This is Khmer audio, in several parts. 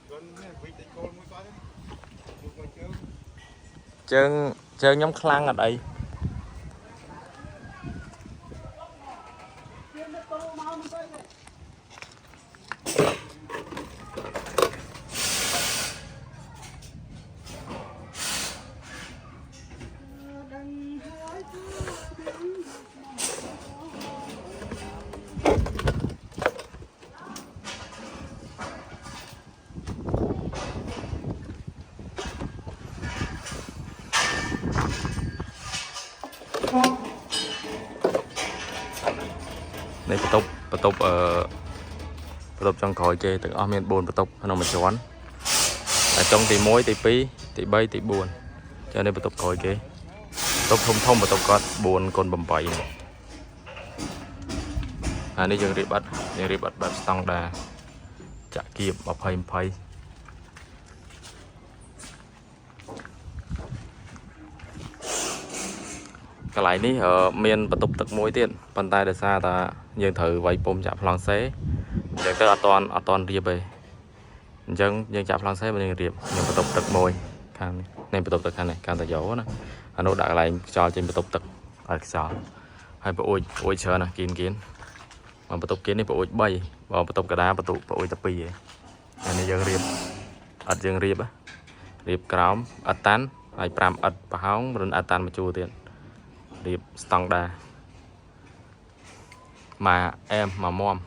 នេះវិញតិចគោលមួយគាត់យកមកជើង ជើងជើងខ្ញុំខ្លាំងអត់អីនេះបន្ទប់បន្ទប់អឺបន្ទប់ចុងក្រោយគេទាំងអស់មាន4បន្ទប់ក្នុងមួយជាន់តែចុងទី1ទី2ទី3ទី4ចានេះបន្ទប់ក្រោយគេបន្ទប់ធំធំបន្ទប់គាត់4គុណ8នេះអានេះយើងរៀបអត់យើងរៀបអត់បែបស្តង់ដាចាក់គៀប20 20កន្លែងនេះអឺមានបន្ទប់ទឹកមួយទៀតប៉ុន្តែដោយសារតាយើងត្រូវវាយពុំចាក់ប្លង់សេអញ្ចឹងទៅអត់តាន់រៀបទេអញ្ចឹងយើងចាក់ប្លង់សេបើយើងរៀបយើងបន្ទប់ទឹកមួយខាងនេះនេះបន្ទប់ទឹកខាងនេះកាន់តែយោណាអានោះដាក់កន្លែងខ្យល់ចេញបន្ទប់ទឹកឲ្យខ្យល់ហើយប្អួយប្អួយច្រើនណាស់គៀនគៀនមកបន្ទប់គៀននេះប្អួយ3បើបន្ទប់កដាបន្ទប់ប្អួយតែ2ឯងអានេះយើងរៀបអត់យើងរៀបហ៎រៀបក្រោមអត់តាន់ហើយ5អត់ប្រហោងរិនអត់តាន់មួយជួរទៀត រៀបស្តង់ដាមកអែមមកមម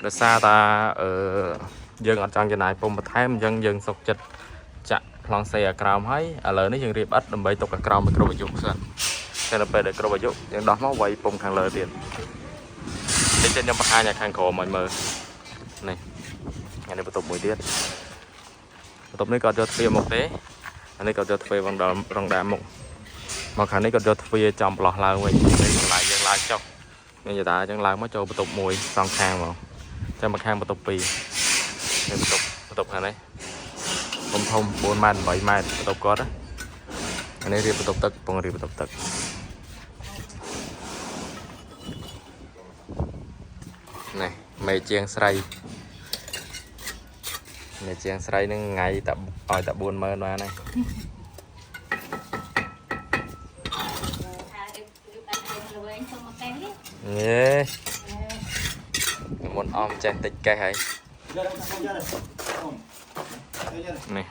ដោយសារតាអឺយើងអត់ចង់ចំណាយពុំបន្ថែមអញ្ចឹងយើងសុកចិត្តចាក់ប្លង់សេអាក្រោមហើយឥឡូវនេះយើងរៀបឥដ្ឋដើម្បីទុកអាក្រោមឲ្យគ្រប់អាយុសិនតែដល់ពេលដែលគ្រប់អាយុយើងដោះមកវាយពុំខាងលើទៀតនេះចេញខ្ញុំបង្ហាញឲ្យខាងក្រោមឲ្យមើលនេះអានេះបន្ទប់មួយទៀតបន្ទប់នេះក៏អត់យកទ្វារមកទេ អានេះក៏យកទ្វារបងដល់រងដាមុខមកខាងនេះក៏យកទ្វារចំប្រឡោះឡើងវិញនេះកន្លែងយើងឡើងចុះមានចតាអញ្ចឹងឡើងមកចូលបន្ទប់មួយសងខាងមកចាំមកខាងបន្ទប់ពីរនេះបន្ទប់បន្ទប់ខាងនេះធំធំ4ម៉ែត្រ8ម៉ែត្របន្ទប់គាត់ណាអានេះរៀបបន្ទប់ទឹកកំពុងរៀបបន្ទប់ទឹកនេះមេជាងស្រីមេជាងស្រីនឹងថ្ងៃតែឲ្យតែ40000បានហើយ ថារៀបរៀបដាក់ឲ្យល្វែងសុំមកកេះនេះ ញេមុនអមចេះតិចកេះហើយ យកយកយកយក នេះ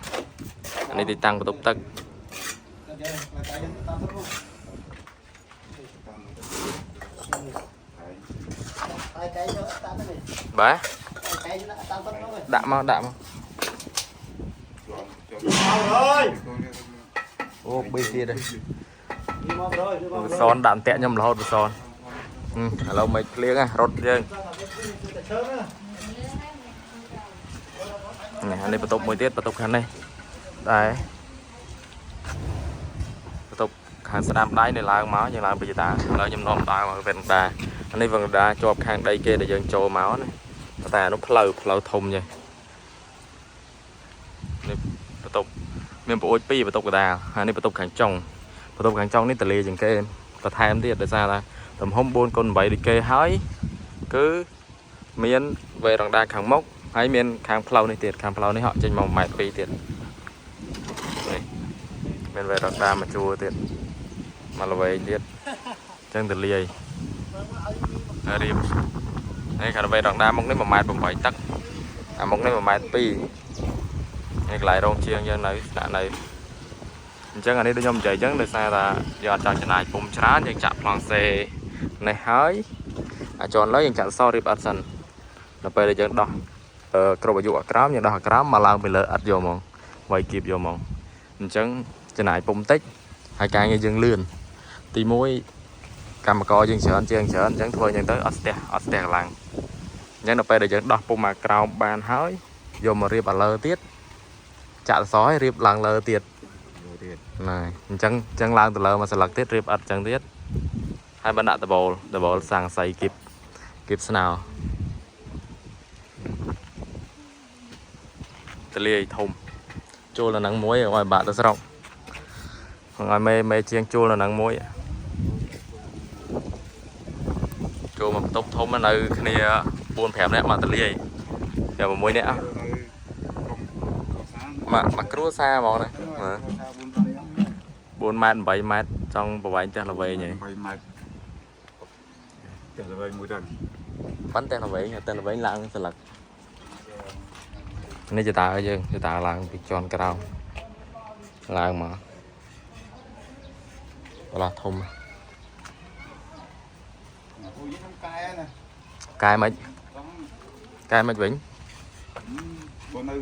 អានេះទីតាំងបន្ទប់ទឹក យកតែយកតាមទៅ តែកែយកតាមនេះ បាទ តែកែតាមទៅនោះ ដាក់មកដាក់មក ហើយ អូប៊ីទៀតហើយ នេះមកrồi នេះមក បសនដាក់អន្ទាក់ខ្ញុំរហូតបសនហឹមឥឡូវមិនភ្លៀងហ៎រត់យើង តែឈើណា នេះអានេះបន្ទប់មួយទៀតបន្ទប់ខាងនេះដែរបន្ទប់ខាងស្ដាំដៃនេះឡើងមកយើងឡើងពីតាឥឡូវខ្ញុំនាំដើរមកវេនដាអានេះវេនដាជាប់ខាងដីគេដែលយើងចូលមកណាតែអានោះផ្លូវផ្លូវធំចេះនេះបន្ទប់មានប្អូចពីរបន្ទប់កដាលហើយនេះបន្ទប់ខាងចុងបន្ទប់ខាងចុងនេះតលាជាងគេបន្ថែមទៀតដោយសារថាទំហំ4គុណ8ដូចគេហើយគឺមានវេរ៉ង់ដាខាងមុខ ហើយមានខាងផ្លូវនេះទៀតខាងផ្លូវនេះហក់ចេញមក1ម៉ែត្រ2ទៀតនេះមានវេរ៉ង់ដាមកជួរទៀតមកល្វែងទៀតអញ្ចឹងទៅលាយហើយរៀបនេះខាងវេរ៉ង់ដាមុខនេះ1ម៉ែត្រ8ទឹកអាមុខនេះ1ម៉ែត្រ2នេះកន្លែងរោងជាងយើងនៅស្នាក់នៅអញ្ចឹងអានេះដូចខ្ញុំនិយាយអញ្ចឹងដោយសារថាយើងអត់ចង់ចំណាយពុំច្រើនយើងចាក់ប្លង់សេនេះហើយអាចន់លើយើងចាក់សរៀបអត់សិនដល់ពេលដែលយើងដោះ អឺគ្រប់អាយុអាក្រោមយើងដោះអាក្រោមមកឡើងពីលើអត់យកហ្មងវាយគៀបយកហ្មងអញ្ចឹងចំណាយពុំតិចហើយការងារយើងលឿនទី1កម្មករយើងច្រើនជាងច្រើនអញ្ចឹងធ្វើអញ្ចឹងទៅអត់ស្ទះអត់ស្ទះកម្លាំងអញ្ចឹងដល់ពេលដែលយើងដោះពុំអាក្រោមបានហើយយកមករៀបអាលើទៀតចាក់សសរឲ្យរៀបឡើងលើទៀត ទៀត ណែអញ្ចឹងអញ្ចឹងឡើងទៅលើមកស្លឹកទៀតរៀបអត់អញ្ចឹងទៀតហើយបានដាក់ដបូលដបូលសាំងសីគៀបគៀបស្នោ ទលាយធំជួលនៅនឹងមួយឲ្យបាក់ទៅស្រុកហ្នឹងឲ្យមេមេជាងជួលនៅនឹងមួយជួលមកបន្ទប់ធំនៅគ្នា 4 5នាក់មកតលាយតែ6នាក់ នៅក្រុមកសាង មកមកគ្រួសារហ្មងណា បាទ4 4ម៉ែត្រ8ម៉ែត្រចង់ប្រវែងផ្ទះល្វែងហី 8ម៉ែត្រផ្ទះល្វែងមួយទៅ ប៉ុន្តែល្វែងតែល្វែងឡើងស្លឹកនេះចតាយើងចតាឡើងពីជាន់ក្រោមឡើងមកប្រឡោះធំ អូយខ្ញុំកែណា កែមិន ចង់ កែមិនវិញ បើនៅ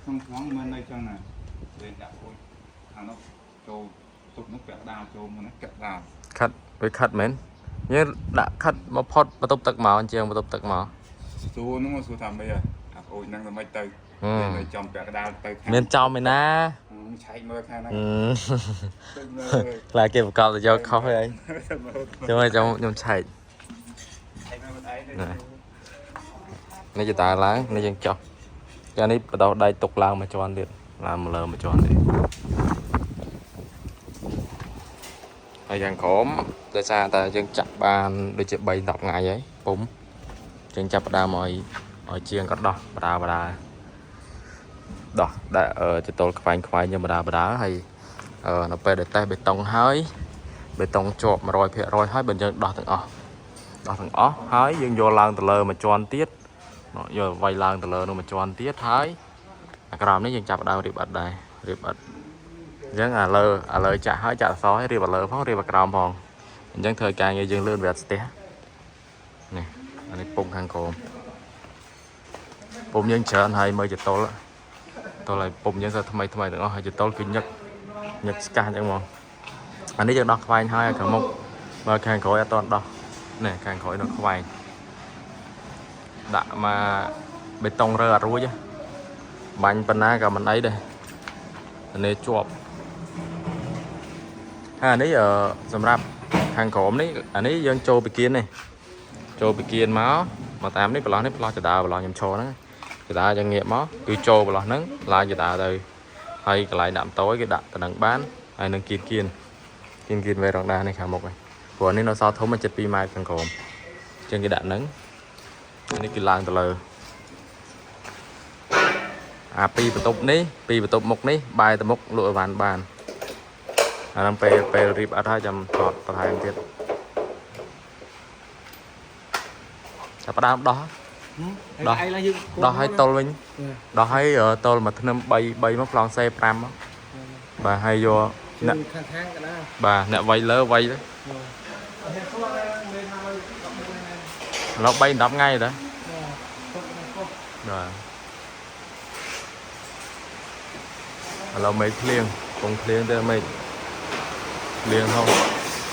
ក្នុងខ្លងមិននៅចឹងណាលេងដាក់អូយអានោះចូលទុកនោះពាក់ដាវចូលមកណាកាក់ដាវ ខិតវាខិតមែនយើងដាក់ខិតមកផុតបន្ទប់ទឹកមកអញ្ចឹងបន្ទប់ទឹកមក សួរនោះសួរថាម៉េចអាអូយហ្នឹងទៅមិនទៅនៅចំពាក់ដាវទៅខាង មានចំឯណា ឆែកមើលខាងហ្នឹងទៅមើល ខ្លាចគេបង្កប់ទៅយកខុសហើយចាំចាំខ្ញុំឆែក ឆែកមើលឯង នេះចតាឡើងនេះយើងចោះចានេះបដោះដៃទុកឡើងមួយជាន់ទៀតឡើងមកលើមួយជាន់ទៀតហើយយ៉ាងក្រមដោយសារតែយើងចាក់បានដូចជា3 10ថ្ងៃហើយពុំយើងចាប់ផ្ដើមឲ្យឲ្យជាងក៏ដោះបដាបដាដោះដាក់ចតលខ្វែងខ្វែងយើងបដាបដាហើយនៅពេលដែលតេស្តបេតុងហើយបេតុងជាប់100%ហើយបើយើងដោះទាំងអស់ដោះទាំងអស់ហើយយើងយកឡើងទៅលើមួយជាន់ទៀតយកវាយឡើងទៅលើនោះមួយជាន់ទៀតហើយអាក្រោមនេះយើងចាប់ដើមរៀបអត់ដែររៀបអត់អញ្ចឹងអាលើអាលើចាក់ហើយចាក់អសហើយរៀបអាលើផងរៀបអាក្រោមផងអញ្ចឹងធ្វើការងារយើងលឿនវាអត់ស្ទះនេះអានេះពុំខាងក្រោមពុំយើងច្រើនហើយមើលចតុលតលហើយពុំយើងសើថ្មីថ្មីទាំងអស់ហើយចតុលគឺញឹកញឹកស្កាស់អញ្ចឹងហ្មងអានេះយើងដោះខ្វែងហើយខាងមុខបើខាងក្រោយអត់ទាន់ដោះនេះខាងក្រោយនៅខ្វែងដាក់មកបេតុងរើអត់រួចបាញ់ប៉ុណ្ណាក៏មិនអីដែរអានេះជាប់ហើយអានេះសម្រាប់ខាងក្រោមនេះអានេះយើងចូលពីគៀននេះចូលពីគៀនមកមកតាមនេះប្រឡោះនេះប្រឡោះចដាប្រឡោះខ្ញុំឈរហ្នឹងចដាយើងងាកមកគឺចូលប្រឡោះហ្នឹងឡើងចដាទៅហើយកន្លែងដាក់ម៉ូតូគេដាក់តំណឹងបានហើយនឹងគៀនគៀនគៀនគៀនវេរងដានេះខាងមុខហ្នឹងព្រោះនេះនៅសល់ធំ7ម៉ែត្រខាងក្រោមអញ្ចឹងគេដាក់ហ្នឹងនេះគឺឡើងទៅលើអាពីបន្ទប់នេះពីបន្ទប់មុខនេះបែរទៅមុខលក់អីវ៉ាន់បានអាហ្នឹងពេលពេលរៀបអត់ហើយចាំថតបន្ថែមទៀតចាប់ផ្ដើមដោះ ដោះ ឯងឡើងយើង ដោះឲ្យតុលវិញដោះឲ្យតុលមួយធ្នឹម3 3មកប្លង់សេ5មកបាទហើយយកអ្នក ខាងខាងកណា បាទអ្នកវាយលើវាយទៅ អត់ស្គាល់មានមក11 ឥឡូវ3 10ថ្ងៃតា ថ្ងៃ បាទឥឡូវមេឃភ្លៀងពងភ្លៀងទៅមេឃភ្លៀងហោះ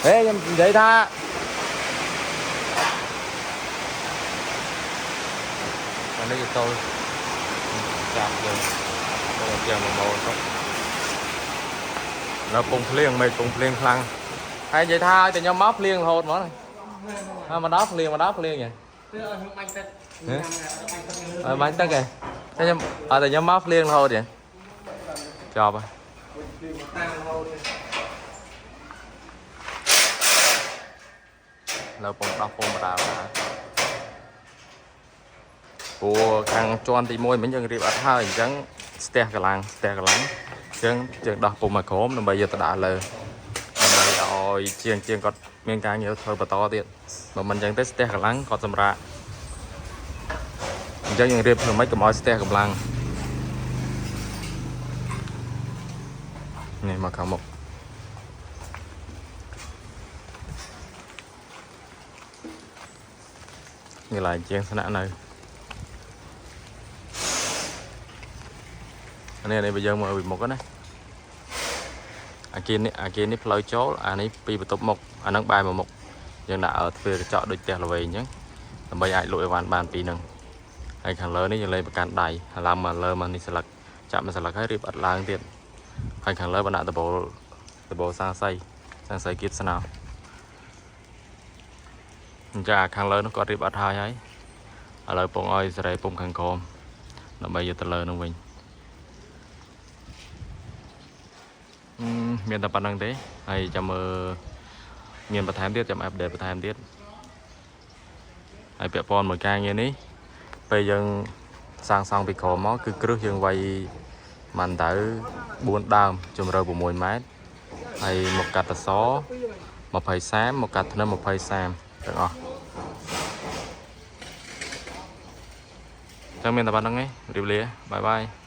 ហេខ្ញុំនិយាយថាអានេះទៅចាប់យើងទៅចាំមកមកទៅដល់ពងភ្លៀងមេឃពងភ្លៀងខ្លាំងហើយនិយាយថាឲ្យតែខ្ញុំមកភ្លៀងរហូតហ្មងហើយមកដល់ភ្លៀងមកដល់ភ្លៀងហ៎ ទៅឲ្យខ្ញុំបាញ់ទឹក អើបាញ់ទឹកឯងតែខ្ញុំអត់តែខ្ញុំមកភ្លៀងរហូតទេចប់ហើយ តាមរហូត នៅពងដោះពងបដាបាទព្រោះខាងជាន់ទី1មិញយើងរៀបអត់ហើយអញ្ចឹងស្ទះកម្លាំងស្ទះកម្លាំងអញ្ចឹងយើងដោះពុំមកក្រោមដើម្បីយកទៅដាក់លើដើម្បីឲ្យជាងជាងគាត់មានការងារធ្វើបន្តទៀតបើមិនអញ្ចឹងទេស្ទះកម្លាំងគាត់សម្រាកអញ្ចឹងយើងរៀបធ្វើម៉េចកុំឲ្យស្ទះកម្លាំងនេះមកខាងមុខ កន្លែងជាងស្នាក់នៅអានេះអានេះបើយើងមកពីមុខណាអាគារនេះអាគារនេះផ្លូវចូលអានេះពីបន្ទប់មុខអាហ្នឹងបែរមកមុខយើងដាក់ឲ្យទ្វារកញ្ចក់ដូចផ្ទះល្វែងអញ្ចឹងដើម្បីអាចលក់អីវ៉ាន់បានពីហ្នឹងហើយខាងលើនេះយើងលេងប្រកាន់ដៃហើយឡើងមកលើមកនេះស្លឹកចាក់មកស្លឹកហើយរៀបអត់ឡើងទៀតហើយខាងលើបណ្ដាក់ដបូលដបូលសាងសីសាងសីគៀបស្នោអញ្ចឹងអាខាងលើនោះគាត់រៀបអត់ហើយហើយ ឥឡូវពងឲ្យសេរីពុំខាងក្រោមដើម្បីយកទៅលើនឹងវិញអឺមានតែប៉ុណ្្នឹងទេហើយចាំមើលមានបន្ថែមទៀតចាំអាប់ដេតបន្ថែមទៀតហើយពាក់ព័ន្ធមួយការងារនេះ ពេលយើងសាងសង់ពីក្រោមមកគឺគ្រឹះយើងវាយមិនទៅ4ដើមជម្រៅ6ម៉ែត្រហើយមកកាត់តស20 30មកកាត់ធ្នឹម20 30ទាំងអស់ចឹងមានតែប៉ុណ្្នឹងឯងរៀបលាបាយបាយ។